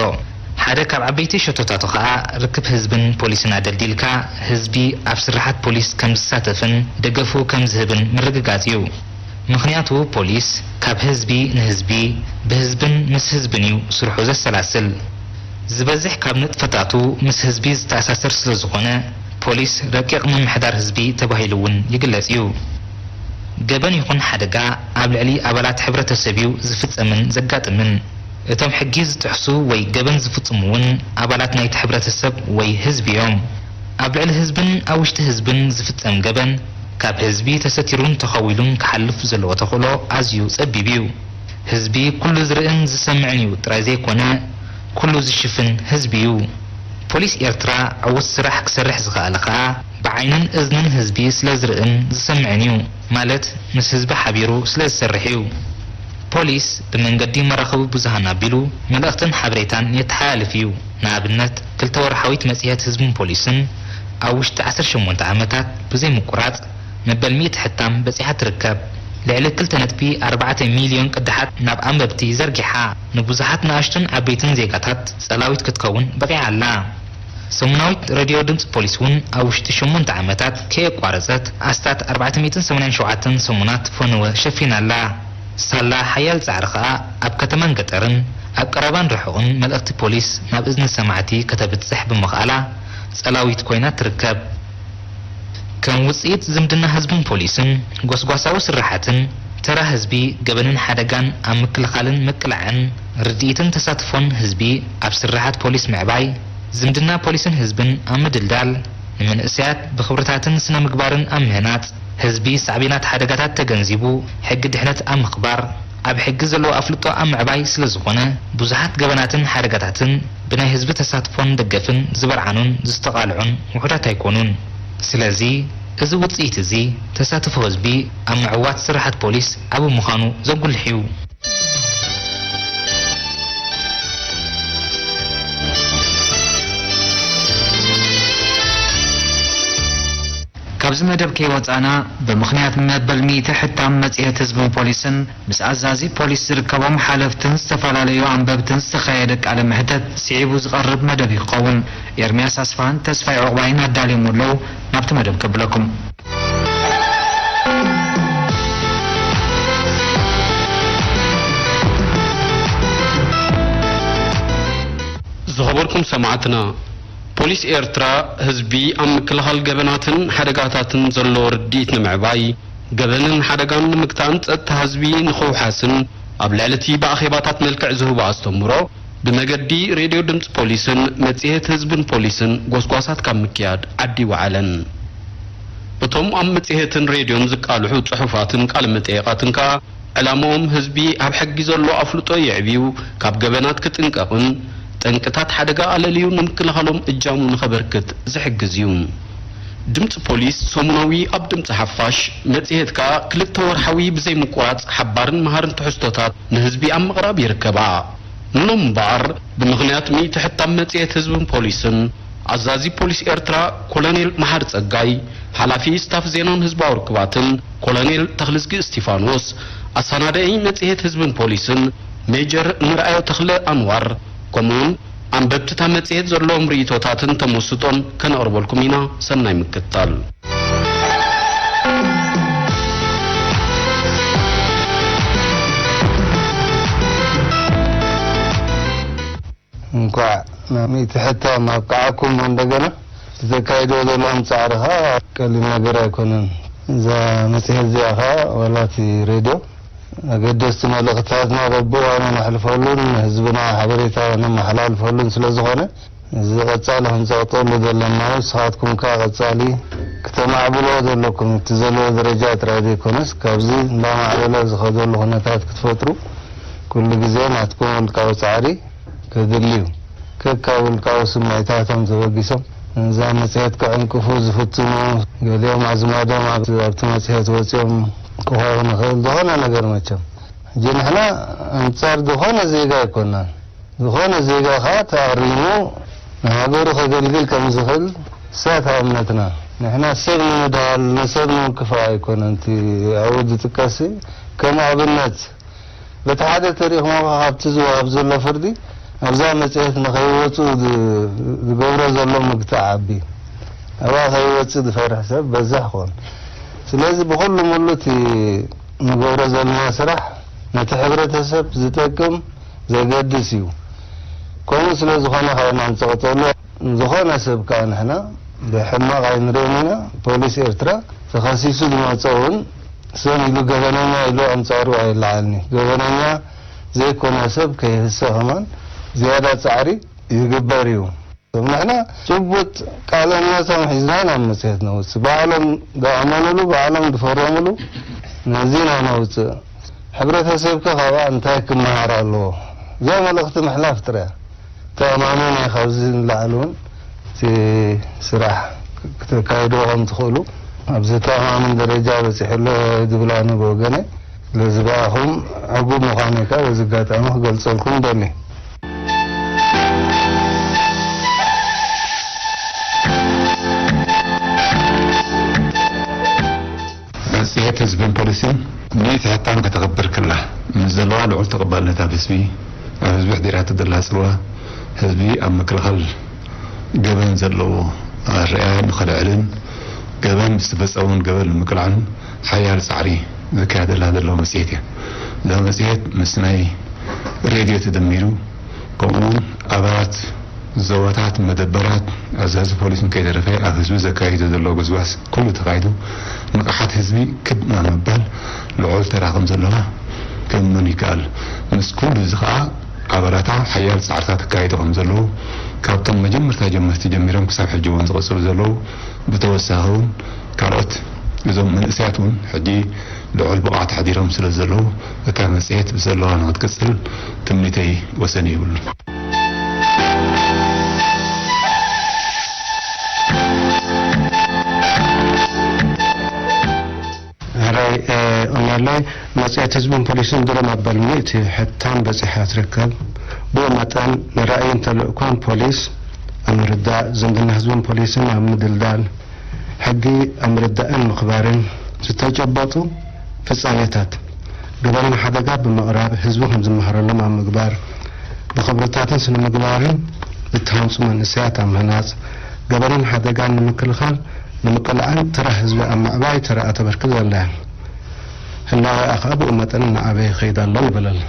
ሓደ ካብ ዓበይቲ ሸቶታቱ ከኣ ርክብ ህዝብን ፖሊስን ኣደልዲልካ፣ ህዝቢ ኣብ ስራሓት ፖሊስ ከም ዝሳተፍን ደገፉ ከም ዝህብን ምርግጋጽ እዩ። ምኽንያቱ ፖሊስ ካብ ህዝቢ ንህዝቢ፣ ብህዝብን ምስ ህዝብን እዩ ስርሑ ዘሰላስል። ዝበዝሕ ካብ ንጥፈታቱ ምስ ህዝቢ ዝተኣሳሰር ስለ ዝኾነ፣ ፖሊስ ረቂቕ ምምሕዳር ህዝቢ ተባሂሉ እውን ይግለጽ እዩ። ገበን ይኹን ሓደጋ ኣብ ልዕሊ ኣባላት ሕብረተሰብ እዩ ዝፍጸምን ዘጋጥምን። እቶም ሕጊ ዝጥሕሱ ወይ ገበን ዝፍጽሙ እውን ኣባላት ናይቲ ሕብረተሰብ ወይ ህዝቢ እዮም። ኣብ ልዕሊ ህዝብን ኣብ ውሽጢ ህዝብን ዝፍጸም ገበን ካብ ህዝቢ ተሰቲሩን ተኸዊሉን ክሓልፍ ዘለዎ ተኽእሎ ኣዝዩ ጸቢብ እዩ። ህዝቢ ኩሉ ዝርእን ዝሰምዕን እዩ ጥራይ ዘይኮነ፣ ኩሉ ዝሽፍን ህዝቢ እዩ። ፖሊስ ኤርትራ ዕዉት ስራሕ ክሰርሕ ዝኸኣለ ከኣ ብዓይንን እዝንን ህዝቢ ስለ ዝርእን ዝሰምዕን እዩ፣ ማለት ምስ ህዝቢ ሓቢሩ ስለ ዝሰርሕ እዩ። ፖሊስ ብመንገዲ መራኸቢ ብዙሃን ኣቢሉ መልእኽትን ሓበሬታን የተሓላልፍ እዩ። ንኣብነት፣ ክልተ ወርሓዊት መጽሔት ህዝብን ፖሊስን ኣብ ውሽጢ ዓሰርተ ሸሞንተ ዓመታት ብዘይ ምቁራጽ መበል ሚእቲ ሕታም በጺሓ ትርከብ። ልዕሊ ክልተ ነጥቢ ኣርባዕተ ሚልዮን ቅዳሓት ናብ ኣንበብቲ ዘርጊሓ፣ ንብዙሓት ንኣሽቱን ዓበይትን ዜጋታት ጸላዊት ክትከውን በቒዓ ኣላ። ሰሙናዊት ሬድዮ ድምጺ ፖሊስ እውን ኣብ ውሽጢ ሸሞንተ ዓመታት ከየቋረጸት ኣስታት ኣርባዕተ ሚእትን ሰማንያን ሸውዓተን ሰሙናት ፈነወ ሸፊና ኣላ። ሳላ ሓያል ጻዕሪ ከኣ ኣብ ከተማን ገጠርን፣ ኣብ ቀረባን ርሑቕን መልእኽቲ ፖሊስ ናብ እዝኒ ሰማዕቲ ከተብጽሕ ብምኽኣላ ጸላዊት ኮይና ትርከብ። ከም ውጽኢት ዝምድና ህዝብን ፖሊስን፣ ጎስጓሳዊ ስርሓትን፣ ተራ ህዝቢ ገበንን ሓደጋን ኣብ ምክልኻልን ምቅላዕን ርድኢትን ተሳትፎን ህዝቢ ኣብ ስርሓት ፖሊስ ምዕባይ፣ ዝምድና ፖሊስን ህዝብን ኣብ ምድልዳል፣ ንመንእሰያት ብኽብርታትን ስነ ምግባርን ኣብ ምህናጽ፣ ህዝቢ ሳዕቤናት ሓደጋታት ተገንዚቡ ሕጊ ድሕነት ኣብ ምኽባር፣ ኣብ ሕጊ ዘለዎ ኣፍልጦ ኣብ ምዕባይ ስለ ዝኾነ፣ ብዙሓት ገበናትን ሓደጋታትን ብናይ ህዝቢ ተሳትፎን ደገፍን ዝበርዓኑን ዝተቓልዑን ውሑዳት ኣይኮኑን። ስለዚ፣ እዚ ውጽኢት እዚ ተሳትፎ ህዝቢ ኣብ ምዕዋት ስራሓት ፖሊስ ዓቢ ምዃኑ ዘጉልሕ እዩ። ካብዚ መደብ ከይወጻእና፣ ብምኽንያት መበል ሚእቲ ሕታም መጽሔት ህዝብን ፖሊስን፣ ምስ ኣዛዚ ፖሊስ ዝርከቦም ሓለፍትን ዝተፈላለዩ ኣንበብትን ዝተኻየደ ቃለ መሕተት ስዒቡ ዝቐርብ መደብ እዩ ክኸውን። ኤርምያስ ኣስፍሃን ተስፋይ ዑቕባይን ኣዳልዮምዎ ኣለዉ። ናብቲ መደብ ከብለኩም። ዝኸበርኩም ሰማዕትና፣ ፖሊስ ኤርትራ ህዝቢ ኣብ ምክልኻል ገበናትን ሓደጋታትን ዘለዎ ርድኢት ንምዕባይ፣ ገበንን ሓደጋን ንምግታእን ጸጥታ ህዝቢ ንኽውሓስን ኣብ ልዕሊ እቲ ብኣኼባታት መልክዕ ዝህቦ ኣስተምህሮ ብመገዲ ሬድዮ ድምጺ ፖሊስን መጽሔት ህዝብን ፖሊስን ጎስጓሳት ካብ ምክያድ ዓዲ ይወዓለን። እቶም ኣብ መጽሔትን ሬድዮን ዝቃልሑ ጽሑፋትን ቃለ መጠይቓትን ከኣ ዕላምኦም ህዝቢ ኣብ ሕጊ ዘሎ ኣፍልጦ የዕብዩ፣ ካብ ገበናት ክጥንቀቕን ጠንቅታት ሓደጋ ኣለልዩ ንምክልኻሎም እጃሙ ንኸበርክት ዝሕግዝ እዩ። ድምጺ ፖሊስ ሰሙናዊ ኣብ ድምጺ ሓፋሽ መጽሔት ከኣ ክልተ ወርሓዊ ብዘይ ምቁራጽ ሓባርን መሃርን ትሕዝቶታት ንህዝቢ ኣብ ምቕራብ ይርከባ። ንሎም እምበኣር፣ ብምኽንያት ሚእቲ ሕታም መጽሔት ህዝብን ፖሊስን፣ ኣዛዚ ፖሊስ ኤርትራ ኮሎኔል መሓሪ ጸጋይ፣ ሓላፊ ስታፍ ዜናን ህዝባዊ ርክባትን ኮሎኔል ተኽልዝጊ እስቲፋኖስ፣ ኣሰናዳኢ መጽሔት ህዝብን ፖሊስን ሜጀር ንርኣዮ ተኽለ ኣንዋር፣ ከምኡውን ኣንበብቲ እታ መጽሔት ዘለዎም ርእይቶታትን ተመስጦን ከነቕርበልኩም ኢና። ሰናይ ምክትታል። እንኳዕ ናብ ሚእቲ ሕታም ኣብቅዓኩም። እንደገና ዝተካይዶ ዘለኹም ጻዕሪ ኸኣ ቀሊል ነገር ኣይኮነን። እዛ መጽሔት እዚኣ ኸኣ ዋላ እቲ ሬድዮ ኣገደስቲ መልእኽትታትና በብእዋኑ ነሕልፈሉን ንህዝብና ሓበሬታ ነመሓላልፈሉን ስለ ዝኾነ፣ እዚ ቀጻሊ ክንጸቕጠሉ ዘለና እዩ። ንስኻትኩም ከኣ ቀጻሊ ክተማዕብልዎ ዘለኩም፣ እቲ ዘለዎ ደረጃ ጥራይ ዘይኮነስ፣ ካብዚ እንዳማዕበለ ዝኸደሉ ኩነታት ክትፈጥሩ ኩሉ ግዜ ናትኩም ውልቃዊ ጻዕሪ ከድሊ እዩ። ከካብ ውልቃዊ ስምዒታቶም ተበጊሶም፣ እዛ መጽሔት ከዕንቅፉ ዝፍትኑ፣ ገሊኦም ኣዝማዶም ኣብ-፣ ኣብቲ መጽሔት ወጺኦም ክኾኑ ንኽእል፣ ዝኾነ ነገር መቸም። ሕጂ ንሕና ኣንጻር ዝኾነ ዜጋ ኣይኮናን። ዝኾነ ዜጋ ኸኣ ተኣሪሙ ንሃገሩ ከገልግል ከም ዝኽእል እሳት እምነትና። ንሕና ሰብ ንምድሃል፣ ንሰብ ንምክፋእ ኣይኮነን እቲ ኣብኡ ዝጥቀስ። ከም ኣብነት፣ በቲ ሓደ ተሪእኹሞ ኸኣ ካብቲ ዝወሃብ ዘሎ ፍርዲ ኣብዛ መጽሔት ንኸይወጹ ዝ-፣ ዝገብሮ ዘሎ ምግታእ ዓቢ። ኣብኣ ከይወጽእ ዝፈርሕ ሰብ በዛሕ ክኾን። ስለዚ ብኹሉ ሙሉ እቲ ንገብሮ ዘለና ስራሕ ነቲ ሕብረተሰብ ዝጠቅም ዘገድስ እዩ። ከምኡ ስለ ዝኾነ ኸኣ ኢና ንጸቕጠሉ። ዝኾነ ሰብ ከኣ ንሕና ብሕማቕ ኣይንርእን ኢና። ፖሊስ ኤርትራ ተኸሲሱ ዝመጸ እውን ስም ኢሉ ገበነኛ ኢሉ ኣንጻሩ ኣይለዓልኒ። ገበነኛ ዘይኮነ ሰብ ከይህሰ ከማን ዝያዳ ጻዕሪ ይግበር እዩ። ንሕና ጭቡጥ ቃለ እምነቶም ሒዝና ኢና መጽሔት ነውጽእ። ባዕሎም ዝኣመኑሉ፣ ባዕሎም ዝፈረሙሉ ነዚ ኢና ነውጽእ። ሕብረተሰብከ ካብኣ እንታይ ክመሃር ኣለዎ? እዛ መልእኽቲ ምሕላፍ ጥራይ እያ። ተኣማሚነ እየ ካብዚ ንላዕሊ እውን እቲ ስራሕ ክተካይድዎ ከም ትኽእሉ ኣብ ዘተኣማምን ደረጃ በጺሑ ኣሎ ዝብል ኣነ ብወገነይ። ስለዚ ብኣኹም ዕጉብ ምዃነይ ከኣ በዚ ኣጋጣሚ ክገልጸልኩም ደሊ። መጽሔት ህዝብን ፖሊስን ሚእቲ ሕታም ከተኽብር ክላ ምስ ዘለዋ ልዑል ተቐባልነት ኣብ ህዝቢ፣ ኣብ ህዝቢ ኣሕዲራቶ ዘላ ጽልዋ፣ ህዝቢ ኣብ ምክልኻል ገበን ዘለዎ ኣረኣእያ ንኸልዕልን ገበን ዝተፈጸመን ገበን ንምቅላዕን ሓያል ጻዕሪ ዘካየደላ ዘሎ መጽሔት እያ። እዛ መጽሔት ምስ ናይ ሬድዮ ተደሚሩ፣ ከምኡውን ኣባላት ዞባታት፣ መደበራት፣ ኣዛዚ ፖሊስን ከይተረፈ ኣብ ህዝቢ ዘካይዶ ዘሎ ጎስጓስ ኩሉ ተኻይዱ ንቕሓት ህዝቢ ክብ ናብ ምባል ልዑል ተራ ከም ዘለዋ ክእመን ይከኣል። ምስ ኩሉ እዚ ኸኣ ኣባላታ ሓያል ጻዕርታት ይካየዱ ከም ዘለዉ፣ ካብቶም መጀመርታ ጀመርቲ ጀሚሮም ክሳብ ሕጂ እውን ዝቕጽሉ ዘለዉ፣ ብተወሳኺ እውን ካልኦት እዞም መንእሰያት እውን ሕጂ ልዑል ብቕዓት ኣሕዲሮም ስለ ዘለዉ፣ እታ መጽሔት ብዘለዋ ንኽትቅጽል ትምኒተይ ወሰን የብሉን። ሕራይ፣ እ፣ ኦናለይ፣ መጽሔት ህዝብን ፖሊስን ድሮ መበል ሚእቲ ሕታም በጺሓ ትርከብ። ብኡ መጠን፣ ንራእይን ተልእኮን ፖሊስ ኣብ ምርዳእ፣ ዝምድና ህዝብን ፖሊስን ኣብ ምድልዳል፣ ሕጊ ኣብ ምርዳእን ምኽባርን፣ ዝተጨበጡ ፍጻሜታት፣ ገበንን ሓደጋ ብምቕራብ ህዝቢ ከም ዝመሃረሎም ኣብ ምግባር፣ ብኽብርታትን ስነ ምግባርን ዝተሃንጹ መንእሰያት ኣብ ምህናጽ፣ ገበንን ሓደጋን ንምክልኻል ንምቅላዕን ተራ ህዝቢ ኣብ ምዕባይ ተራኣ ተበርክት ዘላ እያ። ህላወኣ ከኣ ብኡ መጠን እናዓበየ ይኸይድ ኣሎ ንበለል።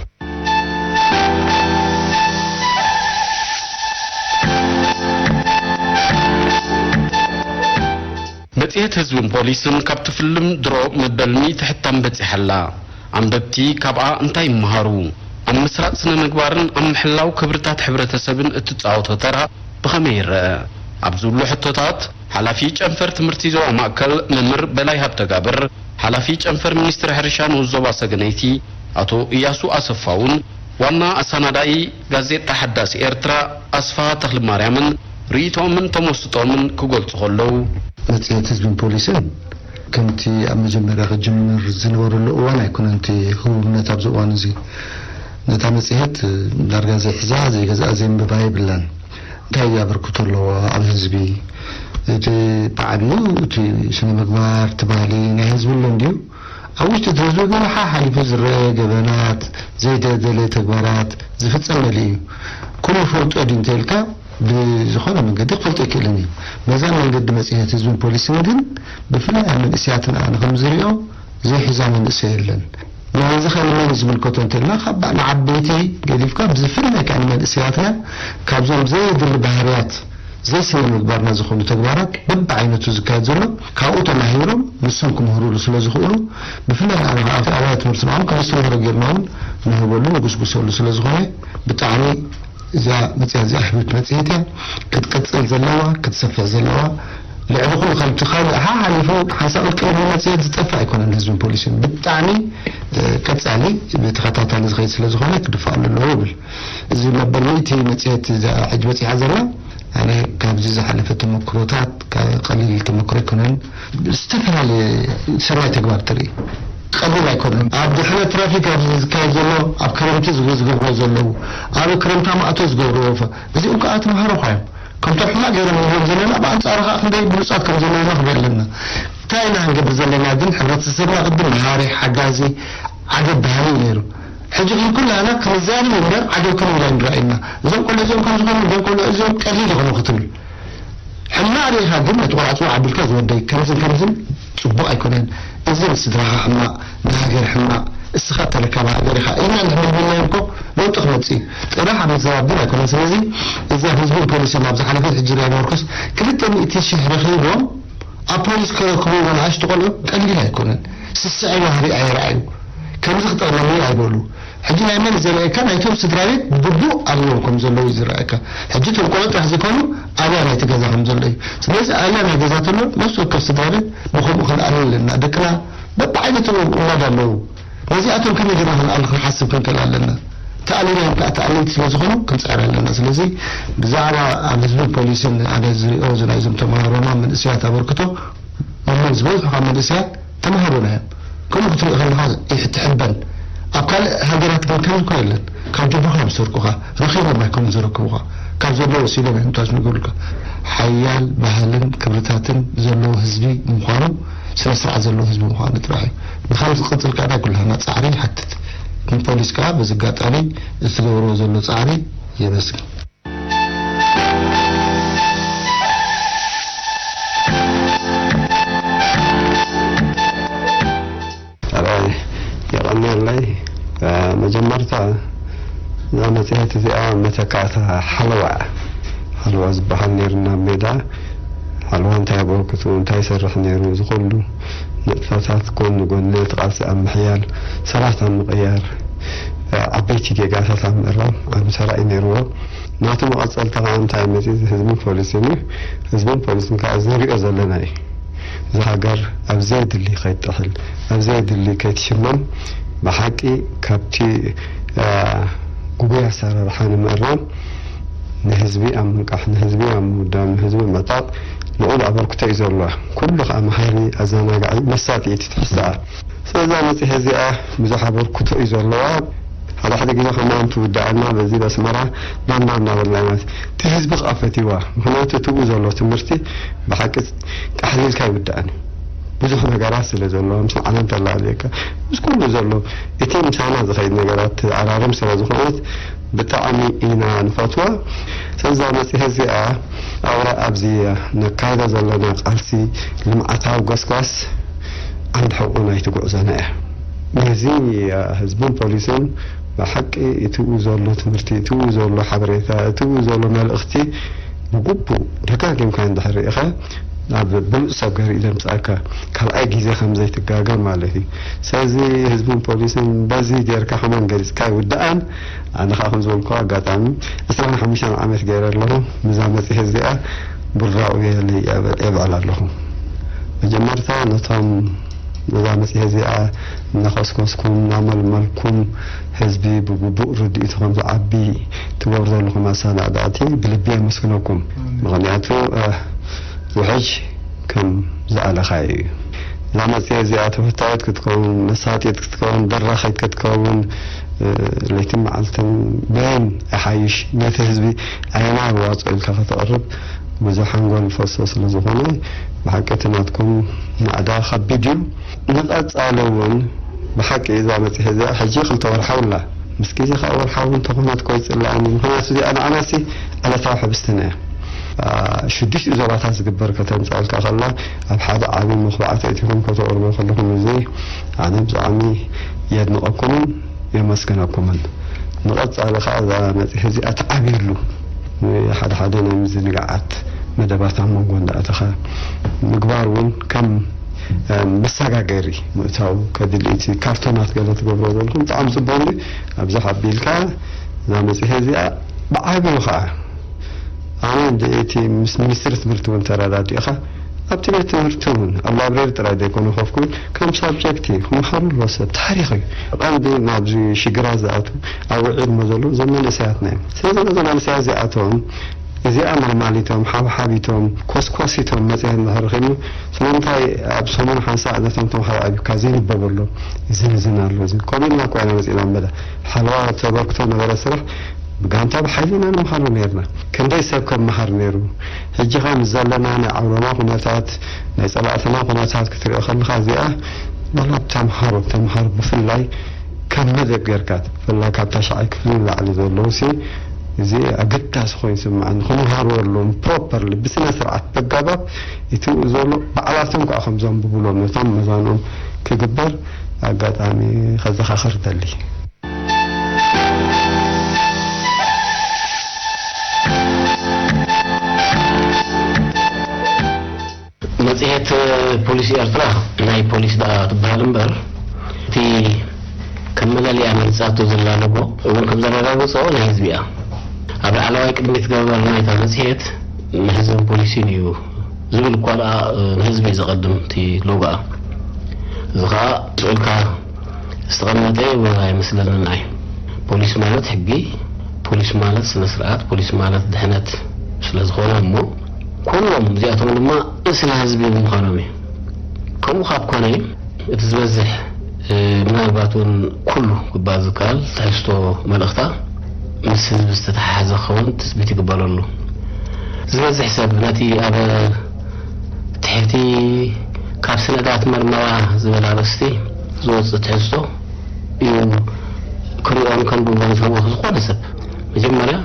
መጽሔት ህዝብን ፖሊስን ካብ ትፍልም ድሮ መበል ሚእቲ ሕታም በጺሓ ኣላ። ኣንበብቲ ካብኣ እንታይ ይመሃሩ? ኣብ ምስራጽ ስነ ምግባርን ኣብ ምሕላው ክብርታት ሕብረተሰብን እትጻወቶ ተራ ብኸመይ ይረኣ? ኣብ ዝብሉ ሕቶታት፣ ሓላፊ ጨንፈር ትምህርቲ ዞባ ማእከል መምህር በላይ ሃብተጋብር፣ ሓላፊ ጨንፈር ሚኒስትሪ ሕርሻ ንኡስ ዞባ ሰገነይቲ ኣቶ እያሱ ኣሰፋ እውን ዋና ኣሰናዳኢ ጋዜጣ ሓዳስ ኤርትራ ኣስፍሃ ተኽለማርያምን ርእይቶኦምን ተመስጦኦምን ክገልጹ ከለዉ፣ መጽሔት ህዝብን ፖሊስን ከምቲ ኣብ መጀመርያ ክጅምር ዝነበረሉ እዋን ኣይኮነን እቲ ህቡብነት ኣብዚ እዋን እዚ። ነታ መጽሔት ዳርጋ ዘይሕዛ፣ ዘይገዝኣ፣ ዘየንብባ የብላን። እንታይ ኣበርክቶ ኣለዎ ኣብ ህዝቢ? እቲ ብዓብዩ እቲ ስነ ምግባር፣ እቲ ባህሊ ናይ ህዝቢ ኣሎ እንድዩ። ኣብ ውሽጢ እቲ ህዝቢ ግን ሓሓሊፉ ዝረአ ገበናት፣ ዘይተደለየ ተግባራት ዝፍጸም መሊኡ እዩ። ኩሉ ይፈልጦ ድዩ እንተኢልካ፣ ብዝኾነ መንገዲ ክፈልጦ ኣይክእልን እዩ። በዛ መንገዲ መጽሔት ህዝብን ፖሊስን ግን ብፍላይ ኣብ መንእሰያትና ኣነ ከም ዝሪኦ ዘይሕዛ መንእሰይ የለን። ንመንዚ ከ ንመን እዩ ዝምልከቶ እንተልና፣ ካብ ንዓበይቲ ገዲፍካ ብዝፍላይ ከኣ ንመንእሰያትና ካብዞም ዘየድሊ ባህርያት ዘይስነ ምግባርና ዝኾኑ ተግባራት በብዓይነቱ ዝካየድ ዘሎ ካብኡ ተማሂሮም ንሶም ክምህሩሉ ስለ ዝኽእሉ፣ ብፍላይ ኣብ ኣብያተ ትምህርቲ ንዕኦም ከም መስተምህሮ ጌርና እውን ንህበሉ ንጉስጉሰሉ ስለ ዝኾነ ብጣዕሚ እዛ መጽሔት እዚኣ ህብት መጽሔት እያ። ክትቅጽል ዘለዋ፣ ክትሰፍሕ ዘለዋ፣ ልዕሊ ኩሉ ከምቲ ካልእ ሓሓሊፉ ሓንሳእ ቅድሚ መጽሔት ዝጠፍእ ኣይኮነን ህዝብን ፖሊስን። ብጣዕሚ፣ እ፣ ቀጻሊ ብተኸታታሊ ዝኸይድ ስለ ዝኾነ ክድፋኣሉ ኣለዎ ይብል። እዚ መበል ሚእቲ መጽሔት እዛ ሕጂ በጺሓ ዘላ ኣነ ካብዚ ዝሓለፈ ተመክሮታት፣ ካብ ቀሊል ተመክሮ ኣይኮነን። ዝተፈላለየ ሰናይ ተግባር ትርኢ። ቀሊል ኣይኮነን። ኣብ ድሕነት ትራፊክ ኣብዚ ዝካየድ ዘሎ፣ ኣብ ክረምቲ ዝግ-፣ ዝገብርዎ ዘለዉ፣ ኣብ ክረምቲ ኣማእቶ ዝገብርዎ፣ ፈ-፣ እዚኦም ከኣ ተምሃሮ ኳ እዮም። ከምቶም ሕማቕ ገይሮም ንብሎም ዘለና፣ ብኣንጻሩ ከኣ ክንደይ ብሉጻት ከም ዘለዉና ክንርኢ ኣለና። እንታይ ኢና ክንገብር ዘለና ግን፣ ሕብረተሰብና ቅድም መሃሪ፣ ሓጋዚ፣ ዓገብ በሃሊ እዩ ነይሩ። ሕጂ ግን ኩላና ክንዛረብ እምበር ዓገብ ከም ኢልና ንረኣየና። እዞም ቆልዑ እዚኦም ከም ዝኾኑ፣ እዞም ቆልዑ እዚኦም ቀሊል ይኾኑ ክትብል። ሕማቕ ርኢኻ ግን ነቲ ቆልዓ ጽዋዕ ኣቢልካ ዝወደይ ከምዝን ከምዝን ጽቡቕ ኣይኮነን። እዚ ንስድራኻ ሕማቕ፣ ንሃገር ሕማቕ፣ እስኻ ተረካቢ ሃገር ኢኻ ኢልና እንድሕር ነቢልናዮም እኮ ለውጢ ክመጽእ እዩ። ጥራሕ ኣብ ምዝራብ ግን ኣይኮነን። ስለዚ እዛ ህዝብን ፖሊስን ኣብ ዝሓለፈት ሕጂ ሪኣ ነበርኩስ ክልተ ሚእቲ ሽሕ ረኺቦም ኣብ ፖሊስ ከረክቡ ንኣሽቱ ቆልዑ ቀሊል ኣይኮነን። ስስዐ ባህሪ ኣይረኣዩ። ከምዚ ክጠቕመኒ ኣይበሉ። ሕጂ ናይ መን ዘርእየካ? ናይቶም ስድራ ቤት ብግቡእ ኣብዮም ከም ዘለዉ እዩ ዝረኣየካ። ሕጂ እቶም ቆልዑ ጥራሕ ዘይኮኑ ኣብያ ናይቲ ገዛ ከም ዘሎ እዩ። ስለዚ ኣብያ ናይ ገዛ ተሎ ነፍሲ ወከፍ ስድራ ቤት ብኸምኡ ክንኣልል ኣለና። ደቅና በብዓይነቱ ውላድ ኣለዉ። ነዚኣቶም ከመይ ጌርና ክንኣል-፣ ክንሓስብ ክንክእል ኣለና። ተኣሊናዮም ከኣ ተኣለይቲ ስለ ዝኾኑ ክንጽዕር ኣለና። ስለዚ ብዛዕባ ኣብ ህዝብን ፖሊስን ኣነ ዝሪኦ እዚ ናይዞም ተምሃሮና መንእሰያት ኣበርክቶ፣ መምህር ዝበዝሑ ካብ መንእሰያት ተምሃሮና እዮም። ከምኡ ክትሪኦ ከለኻ ትሕበን። ኣብ ካልእ ሃገራት ግን ከምዚ እኮ የለን። ካብ ጅቡኻ እዮም ዝሰርቁኻ። ረኺቦም ኣይኮኑን ዘረክቡኻ። ካብ ዘለዉ ወሲዶም እዮም እታ ዝነገሩልካ። ሓያል ባህልን ክብርታትን ዘለዎ ህዝቢ ምዃኑ፣ ስነ ስርዓት ዘለዎ ህዝቢ ምዃኑ ጥራሕ እዩ። ንኸምዚ ክቕጽል ከኣ ናይ ኩላህና ጻዕሪ ይሓትት። ንፖሊስ ከኣ በዚ ኣጋጣሚ እቲ ዝገብርዎ ዘሎ ጻዕሪ የመስግን። ኣራይ የቐንየለይ። መጀመርታ እዛ መጽሔት እዚኣ መተካእታ ሓለዋ እያ። ሓለዋ ዝበሃል ነይሩና ኣብ ሜዳ። ሓለዋ እንታይ ኣበርክቱ፣ እንታይ ይሰርሕ ነይሩ፣ እዚ ኩሉ ንጥፈታት ጎኒ ጎኒ ነቲ ቃልሲ ኣብ ምሕያል፣ ሰባት ኣብ ምቕያር፣ ዓበይቲ ጌጋታት ኣብ ምእራም ዓቢ ተራ እዩ ነይርዎ። ናቱ መቐጸልታ ከኣ እንታይ መጺኡ፣ ህዝብን ፖሊስን እዩ። ህዝብን ፖሊስን ከኣ እዚ ንሪኦ ዘለና እዩ። እዛ ሃገር ኣብ ዘየድሊ ከይትጥሕል፣ ኣብ ዘየድሊ ከይትሽመም ብሓቂ ካብቲ፣ አ፣ ጉጉይ ኣሰራርሓ ንምእራም ንህዝቢ ኣብ ምንቃሕ፣ ንህዝቢ ኣብ ምውዳም፣ ንህዝቢ ምዕጣቕ ልዑል ኣበርክቶ እዩ ዘለዋ። ኩሉ ከኣ መሃሪ፣ ኣዘናጋዒ፣ መሳጢ እዩ እቲ ትሕዝቶኣ። ስለዛ መጽሔት እዚኣ ብዙሕ ኣበርክቶ እዩ ዘለዋ። ሓደ ሓደ ግዜ ከማን ትውድኣና በዚ በስመራ ናና እናበልና ኢና። እቲ ህዝቢ ከኣ ፈትይዋ። ምኽንያቱ እቲ ብኡ ዘሎ ትምህርቲ ብሓቂ ቃሕሊልካ ኣይውዳእን እዩ። ብዙሕ ነገራት ስለ ዘሎ፣ ምስ ዓለም ተላልየካ፣ ምስ ኩሉ ዘሎ እቲ ምሳና ዝኸይድ ነገራት ትዓራርም ስለ ዝኾነት ብጣዕሚ ኢና ንፈትዋ። ስለዛ መጽሔት እዚኣ ኣውራ ኣብዚ ነካይዶ ዘለና ቃልሲ ልምዓታዊ ጎስጓስ ዓንዲ ሕቖ ናይቲ ጉዕዞና እያ። ነዚ ህዝብን ፖሊስን ብሓቂ እትኡ ዘሎ ትምህርቲ፣ እትኡ ዘሎ ሓበሬታ፣ እትኡ ዘሎ መልእኽቲ ብግቡእ ደጋጊምካ እንድሕር ርኢኻ ኣብ ብሉጽ ሰብ ገይሩ እዩ ዘምጽኣካ። ካልኣይ ግዜ ከም ዘይትጋገ ማለት እዩ። ስለዚ ህዝብን ፖሊስን በዚ ጌርካ ከማን ገሊጽካ ኣይውድኣን። ኣነ ኸዓ ከም ዝበልኩ ኣጋጣሚ ዕስራን ሓሙሽተን ዓመት ገይረ ኣለኹ። ምዛ መጽሔት እዚኣ ብራኡ የለ-፣ የብ-፣ የብዕል ኣለኹ። መጀመርታ ነቶም ነዛ መጽሔት እዚኣ እናኾስኮስኩም፣ እናመልመልኩም፣ ህዝቢ ብግቡእ ርድኢቱ ከም ዝዓቢ ትገብሩ ዘለኹም ኣሰናዳእቲ ብልቢ የመስግነኩም። ኣሜን። ምኽንያቱ፣ እ፣ ውሕጅ ከም ዝኣለኻዮ እዩ። እዛ መጽሔት እዚኣ ተፈታዊት ክትከውን፣ መሳጢት ክትከውን፣ ደራኺት ክትከውን፣ እ፣ ለይትን መዓልትን በየን ይሓይሽ፣ ነቲ ህዝቢ ኣየናይ መዋጽኦ ኢልካ ከተቕርብ ብዙሕ ሓንጎል ዝፈሶ ስለ ዝኾነ፣ ብሓቂ እቲ ናትኩም ናእዳ ከቢድ እዩ። ንቐጻሊ እውን ብሓቂ እዛ መጽሔት እዚኣ ሕጂ ክልተ ወርሓ ውላ፣ ምስ ግዜ ከኣ ወርሓ እውን ተኾነት ኮይጽላእኒ። ምኽንያቱ እዚኣ ንዓናሲ ዕለታዊ ሕብስትና እያ። አ፣ ሽዱሽተ ዞባታት ዝግበር ከተምጽኣልካ ከላ፣ ኣብ ሓደ ዓቢ መኹባዕቲ ኣእቲኹም ከተቕርቦ ከለኹም፣ እዚ ኣነ ብጣዕሚ የድንቐኩምን የመስግነኩምን። ንቐጻሊ ከኣ እዛ መጽሔት እዚኣ ትዓብየሉ፣ ሓደ ሓደ ናይ ምዝንጋዓት መደባት ኣብ መንጎ እንዳኣተኻ ምግባር እውን ከም፣ እ፣ መሰጋገሪ ምእታው ከድሊ፣ እቲ ካርቶናት ገለ ትገብሮ ዘለኹም ብጣዕሚ ጽቡቕ እዩ። ኣብዚ ሓቢልካ እዛ መጽሔት እዚኣ ብዓብዩ ከኣ ኣነ እንደ እቲ ምስ ሚኒስትሪ ትምህርቲ እውን ተረዳዲእኻ ኣብቲ ቤት ትምህርቲ እውን ኣብ ላይብረሪ ጥራይ ዘይኮነ ኮፍ ክብል ከም ሳብጀክት እዩ ክመሃሩ ኣለዎ። ሰብ ታሪኽ እዩ ቀንዲ ናብዚ ሽግራት ዝኣትዉ ኣብ ውዒል እሞ ዘለዉ እዞም መንእሰያትና እዮም። ስለዚ ነዞም መንእሰያት እዚኣቶም እዚኣ ማማሊቶም ሓብሓቢቶም ኮስኳሲቶም መፅያ እንድሕር ረኺቡ ስለምንታይ ኣብ ሰሙን ሓንሳእ ነቶም ተምሃሮ ኣብካ ዘይንበበሎም እዝን እዝን ኣሎ እዝን ከምኡ ኢልና እኮ ኢና መፂና እምበለ ሓለዋ ተበርክቶ ነበረ ስራሕ ብጋንታ ብሓይሊ ኢና ንምሃሮ ነይርና። ክንደይ ሰብ ከመሃር ነይሩ። ሕጂ ኸኣ ምስ ዘለና ናይ ዓውሎና ኩነታት፣ ናይ ጸላእትና ኩነታት ክትሪኦ ከለኻ እዚኣ ዋላ ተምሃሮ፣ ተምሃሮ ብፍላይ ከም መደብ ጌርካ፣ ብፍላይ ካብ ታሽዓይ ክፍሊ ንላዕሊ ዘለዉ ሲ እዚ ኣገዳሲ ኮይኑ ይስምዓኒ። ክመሃርዎ ኣለዎም ፕሮፐርሊ ብስነ ስርዓት በጋባብ እቲ ዘሎ ባዕላቶም ከኣ ከም ዘንብብሎም ነቶም መዛንኦም ክግበር ኣጋጣሚ ከዘኻኽር ደሊ። መጽሔት ፖሊሲ ኤርትራ ናይ ፖሊስ ደኣ ትበሃል እምበር፣ እቲ ከም መለለያ መንጻቱ ዘላ ሎጎ እውን ከም ዘረጋግጾ ናይ ህዝቢ እያ። ኣብ ላዕለዋይ ቅድሚት ገበር ናይታ መጽሔት ንህዝቢ ፖሊሲን እዩ ዝብል እኳ ደኣ ንህዝቢ እዩ ዘቐድም እቲ ሎጎኣ። እዚ ኸኣ ስእልካ ዝተቐመጠ እውን ኣይመስለንን ኣይ። ፖሊስ ማለት ሕጊ፣ ፖሊስ ማለት ስነ ስርዓት፣ ፖሊስ ማለት ድሕነት ስለ ዝኾነ እሞ፣ ኩሎም እዚኣቶም ድማ እስለ ህዝቢ ብምዃኖም እዩ። ከምኡ ካብ ኮነ፣ እቲ ዝበዝሕ፣ እ፣ ምናልባት እውን ኩሉ ክበሃል ዝከኣል ትሕዝቶ መልእኽታ ምስ ህዝቢ ዝተተሓሓዘ ክኸውን ትጽቢት ይግበረሉ። ዝበዝሕ ሰብ ነቲ ኣብ ትሕቲ ካብ ሰነዳት መርመራ ዝብል ኣርእስቲ ዝወጽእ ትሕዝቶ እዩ ክሪኦን ከንብቦን ዝህወኽ ዝኾነ ሰብ። መጀመርያ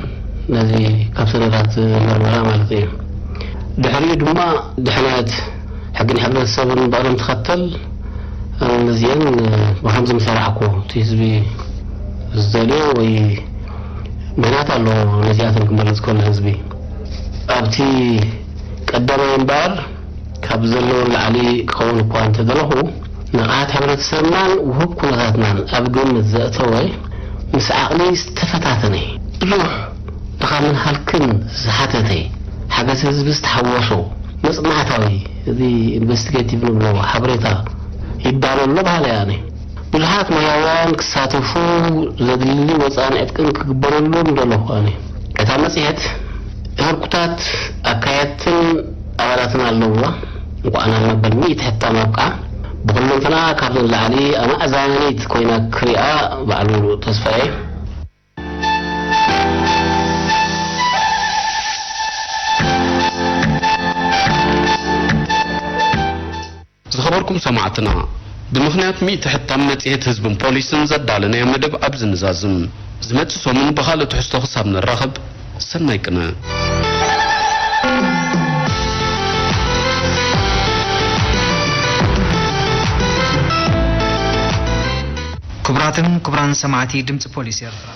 ነዚ ካብ ሰነዳት መርመራ ማለት እዩ። ድሕሪኡ ድማ ድሕነት፣ ሕግን ሕብረተሰብን ብቕደም ተኸተል፣ እዚአን ብኸምዚ ምሰራሕኩ እቲ ህዝቢ ዝደልዮ ወይ ምኽንያት ኣለዎ ነዚኣተን ክመርጽ ከሎ ህዝቢ። ኣብቲ ቀዳማይ እምበኣር ካብ ዘለዎ ላዕሊ ክኸውን እኳ እንተደለኹ፣ ንቕሓት ሕብረተሰብናን ውሁብ ኩነታትናን ኣብ ግምት ዘእተወ፣ ምስ ዓቕሊ ዝተፈታተነ፣ ብዙሕ ድኻምን ሃልክን ዝሓተተ፣ ሓገዝ ህዝቢ ዝተሓወሶ፣ መጽናዕታዊ፣ እዚ ኢንቨስቲጌቲቭ ንብሎ ሓበሬታ ይዳሎ ኣሎ በሃሊ እየ ኣነ። ብዙሓት ሞያውያን ክሳተፉ ዘድሊ ወጻን ዕጥቅን ክግበረሎም ደለኹ ኣነ። እታ መጽሔት ህርኩታት ኣካየድትን ኣባላትን ኣለውዋ። እንኳዕ ናብ መበል ሚእቲ ሕታም ኣብቅዓ። ብኹለንትና ካብዘን ላዕሊ ኣማእዛኒት ኮይና ክሪኣ ባዕሉ ተስፋ እየ። ዝኸበርኩም ሰማዕትና፣ ብምኽንያት ሚእቲ ሕታም መጽሔት ህዝብን ፖሊስን ዘዳለናዮ መደብ ኣብዚ ንዛዝም። ዝመጽእ ሰሙን ብኻልእ ትሕዝቶ ክሳብ ንራኸብ፣ ሰናይ ቅነ። ክቡራትን ክቡራን ሰማዕቲ ድምጺ ፖሊስ ኤርትራ፣